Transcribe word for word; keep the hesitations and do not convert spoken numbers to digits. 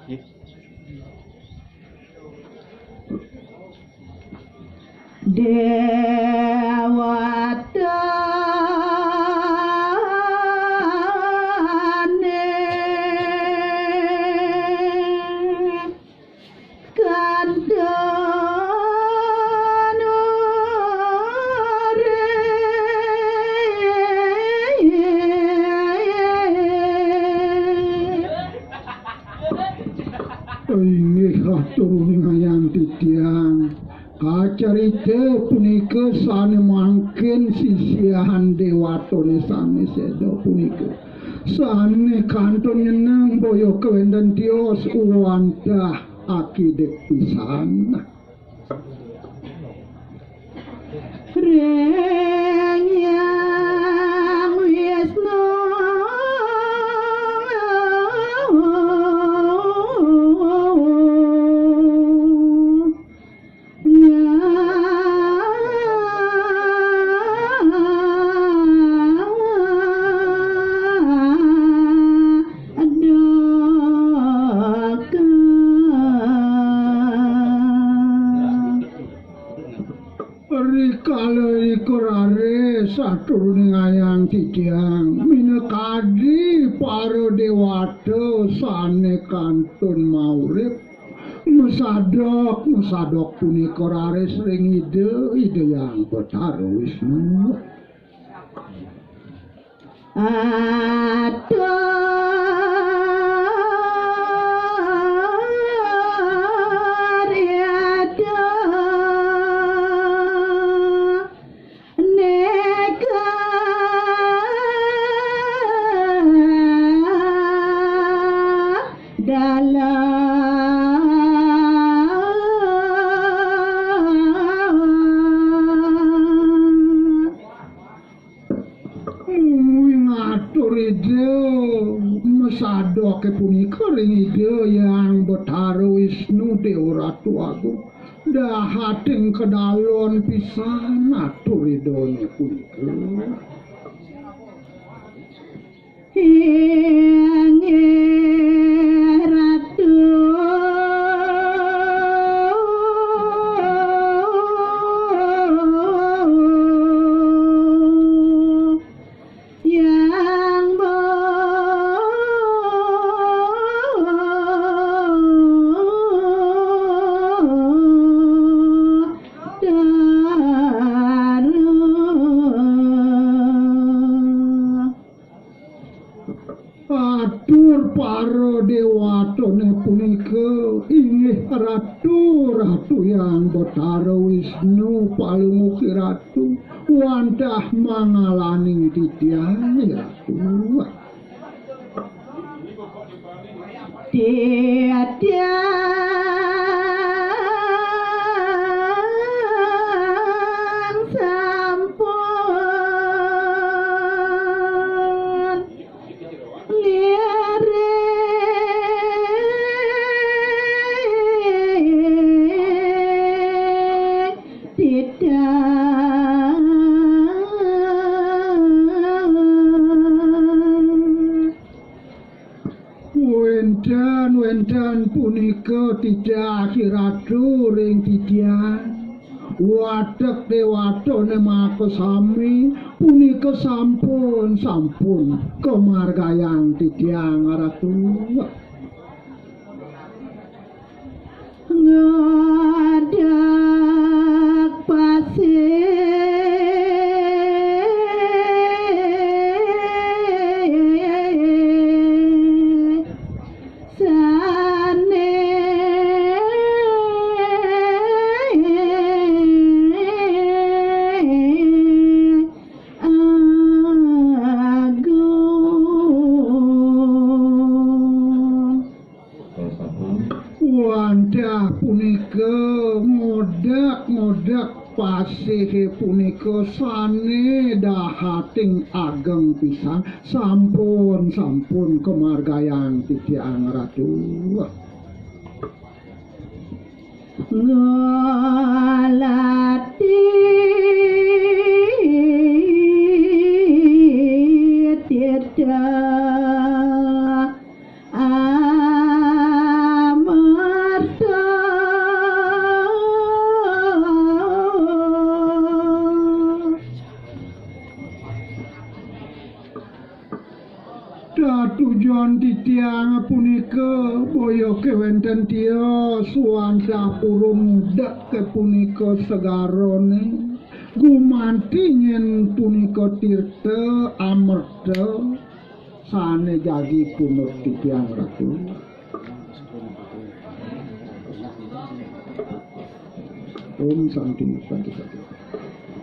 Dewatané kantun urip. Inggih, atur uning ayang titiang. Kacarita punika sané mangkin sisihan Dewatané sané séda punika. Sané kantun nyeneng boya kawénten tios wantah akidik pisan. Ring Hyang Wisnu. Rikala ika raris atur uning ayang titiang, minakadi para déwata sané kantun maurip, masadok, masadok punika raris ring Ida, Ida Hyang Betara Wisnu. Atur Ida nika dalam. Mungguing atur Ida, masadoké punika ring Ida Hyang Betara Wisnu Déwa Ratu Agung. Dahating kadalon pisan atur Idané punika. Inggih Ratu Hyang Betara. Atur para déwatané punika inggih Ratu, Ratu Hyang Betara Wisnu, Palungguh Ratu, wantah mangalaning titiang, Ratu. Titiang sampun ngiring titiang. Wénten, wénten punika titah Ratu ring titiang. Watek déwatané makasami punika sampun, sampun kamargiang titiang Ratu. Ngadeg pasih sané agung. Wantah punika ngodeg-ngodeg pasih punika sané dahating ageng pisan, sampun, sampun kamargiang titiang Ratu. Ngalati titah. Tujuan titiang punika boya kewenten tios wantah purun mudek punika segarane gumanti nyen punika tirta amerta sane jagi punut titiang Ratu. Om Santi, Santi, Santi.